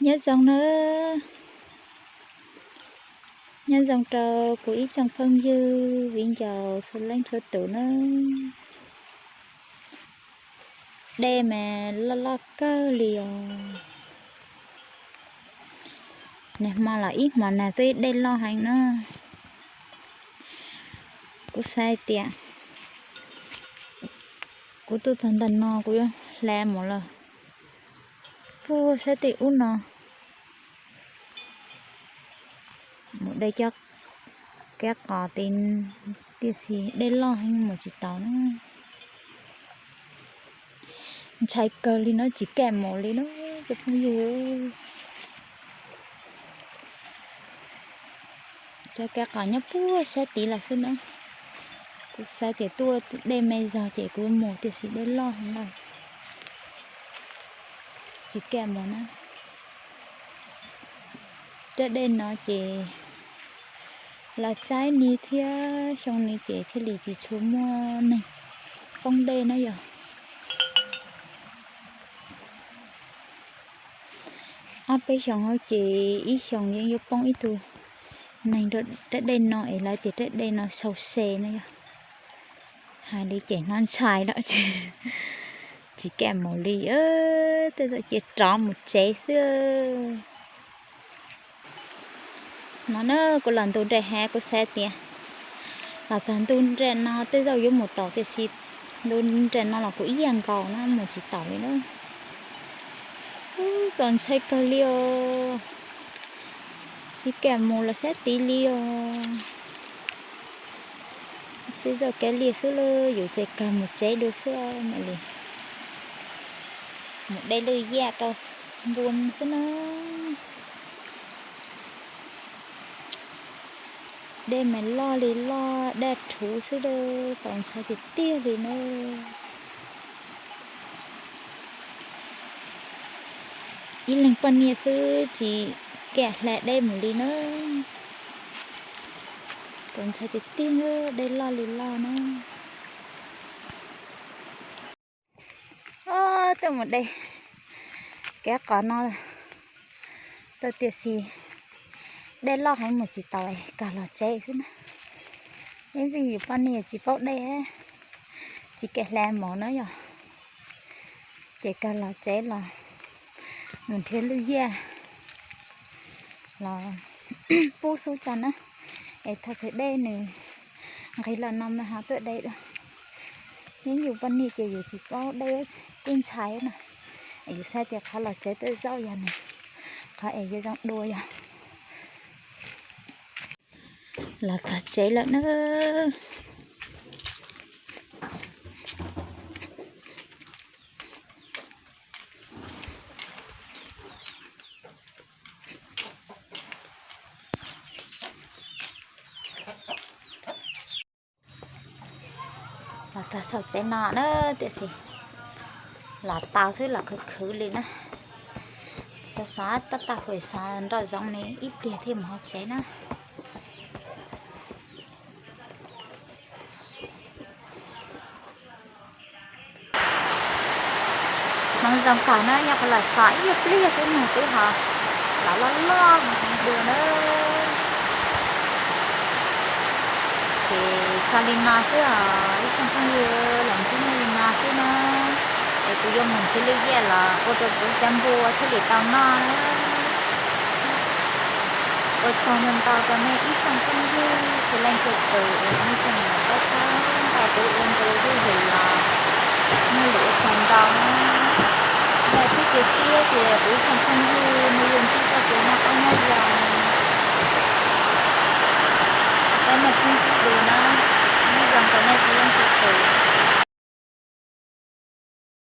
Nyob zoo na, nyob zoo rau kuv ib tsoom phooj ywg viv ncaus txhua leej txhua tus na. Dej mas loj loj kawg li os. Nag hmo los ib hmos nag twb dej loj heev na. Kuv xav tias kuv tuaj txog ntawm no kuv yuav hla mus lawm puag sab tim ub no mus de cov kab qos tid, tiam sis dej loj heev mus tsis taus na. Ntshai kawg li no, tsis kam mus li na cov phooj ywg. Cov kab qos nyob puag sab tid lawm xwb na. Kuv xav tias tuaj dej me zog ces kuv mus, tiam sis dej loj heev lawm, tsis kam mus na. Rab dej no ces los tsaib ni thiab xyoo ni ces thiaj li tsis tshua muaj neeg poob dej na yog. Ob peb xyoos ces ib xyoos yeej yuav poob ib tug neeg rau rab dej no es lawv tias rab dej no sau se na yog. Hais li ces hnov ntshai lawm, tsis kam mus li, tej zaum cia rov mus tsev xwb. No na kuv los ntu nram hav, kuv xav tias los txog ntu nram no tej zaum yuav mus taus, tiam sis ntu nram no los kuv ib yam nkaus na, mus tsis taus li na. Txaus ntshai kawg li os, tsis kam mus los sab tid li os. Tej zaum kav liam xwb lauj, yus ces kawg mus tsev dua xwb mam li mus de lwj yaj rau npua xwb na. Dej mas loj li loj, daj rhuv xwb lauj, txaus ntshai tiag tiag li na. Ib leeg poj niam xwb tsis kam hla dej mus li na. Txaus ntshai tiag tiag, dej loj li loj na. Tuaj mus de kab qos no tuaj, tiam sis dej loj heev mus tsis taus, kawg los tsev xwb na. Ib ntxwg yus poj niam tsis paub dej, tsis kam hla mus na yog, ces kawg los tsev los mus nrhiav lwj yaj los pub xub tso na, es thaum twg dej nws nqig los no mas ho tuaj de dua. Yeej yus poj niam ces yus tsis paub dej, kuj ntshai na. Yus xav tias qhov los tsev tuaj zaum yog nws, qhov es yuav zoo dua yog. Los txog tsev lawm na. Los txog saum tsev no na, tiam sis los tau xwb, los khwv khwv li na. Xov xov tab tag hais xov nraum zoov ne, ib pliag thiaj mus hauv tsev na. Hmoov zoo kawg na, nyob qhov los xov ib pliag twb nag twb ho los loj loj dua na. Ces xov li no xwb os ib tsoom phooj ywg, los ntsib nej li no xwb na. Es kuv yuav mus nrhiav lwm yam los ua rau kuv cov npua thiaj li tau noj na. Ua tsaug ntau ntau rau nej ib tsoom phooj ywg txhua leej txhua tus uas nej tseem los pab txhawb nqa kuv ua ntu zuj zus los muaj lus ua tsaug ntau na.